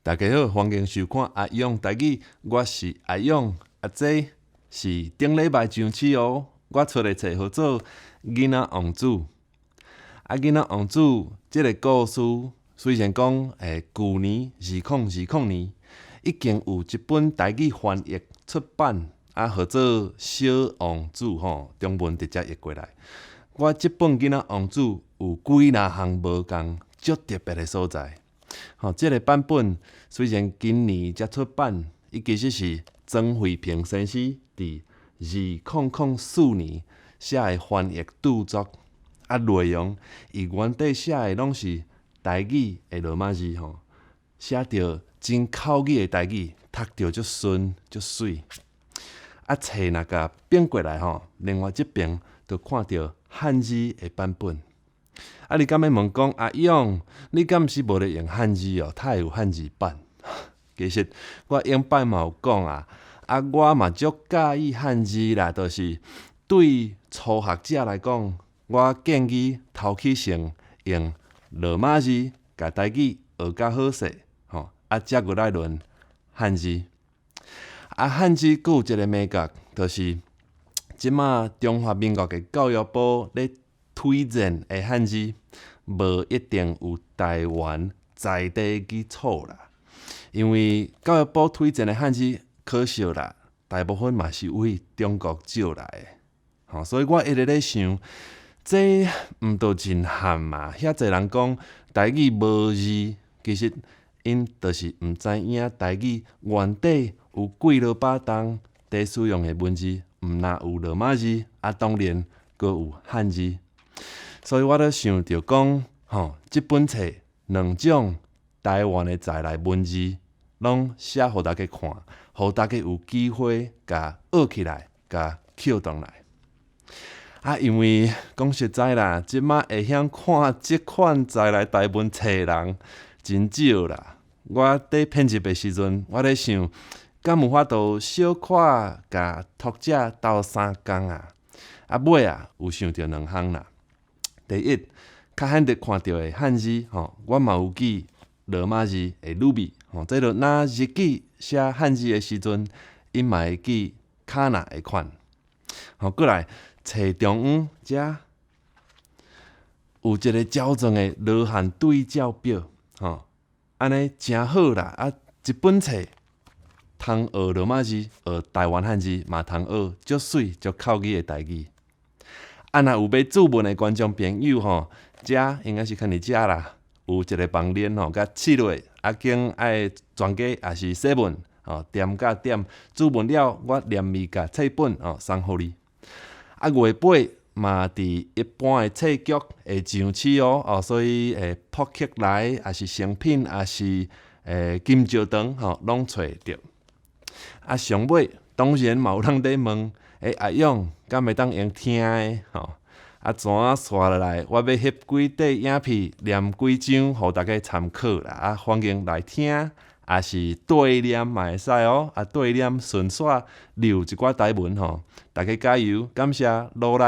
大家好，歡迎收看阿勇台語，我是阿勇，啊，這是頂禮拜上市哦。我出的冊號做《囡仔王子》，啊，囡仔王子這个故事雖然講，舊年2020年已經有一本台語翻譯出版，啊，號做《小王子》吼，中文直接譯過來。我這本《囡仔王子》有幾若項無仝足特別的所在。吼，這个版本雖然今年才出版，伊其實是曾惠平先生佇2004年寫的翻譯著作，啊，內容伊原底寫的攏是台語的羅馬字吼，寫著真口語的台語，讀著足順足媠。啊，冊若共反過來吼，另外這爿就看著漢字的版本。啊！你敢欲問講阿勇，你敢是無咧用漢字哦？哪會有漢字版？其實我頂擺嘛有講啊，啊，我嘛足佮意漢字啦，就是對初學者來講，我建議頭起先用羅馬字，共台語學較好勢，吼，啊，才閣來輪漢字。啊，漢字閣有一个眉角，就是這馬中華民國的教育部咧推薦的漢字，無一定有台灣在地基礎啦。因為教育部推薦的漢字，可惜啦，大部分嘛是為中國借來的。吼，所以我一直咧想，這毋著真譀嘛？遐濟人講台語無字，其實𪜶就是毋知影台語原底有幾落百冬佇使用的文字，毋若有羅馬字，啊，當然閣有漢字。所以我咧想著講，吼，這本冊兩種台灣的在來文字，攏寫予大家看，予大家有機會共學起來，共抾轉來。啊，因為講實在啦，這馬會曉看這款在來台文冊人真少啦。我佇編輯的時陣，我咧想，敢有法度小可共讀者鬥相共啊？啊，尾啊有想著兩項啦。第一，較罕得看著的漢字吼，我嘛有記羅馬字的魯米吼，這就若日記寫漢字的時陣，𪜶嘛會記卡納的款。吼，過來冊中央遮有一个條狀的羅漢對照表，吼，按呢誠好啦。啊，一本冊通學羅馬字，學台灣漢字，嘛通學足媠足口語的台語。啊，若有欲注文的觀眾朋友吼，遮應該是囥佇遮啦，有一个網鏈吼，共試落，啊，揀愛全家抑是西文吼，點佮點注文了，我連面共冊本吼送予你。啊，月尾嘛佇一般的冊局會上市哦，哦，所以博客來，抑是誠品，抑是金石堂吼，攏揣會著。啊，上尾當然嘛有人佇問，欸，阿勇敢會當用聽的吼？啊，怎啊紲落來？我欲翕幾塊影片，念幾章，予大家參考啦。啊，歡迎來聽，抑是對念嘛會使哦。啊，對念順紲溜一寡台文吼，大家加油，感謝努力。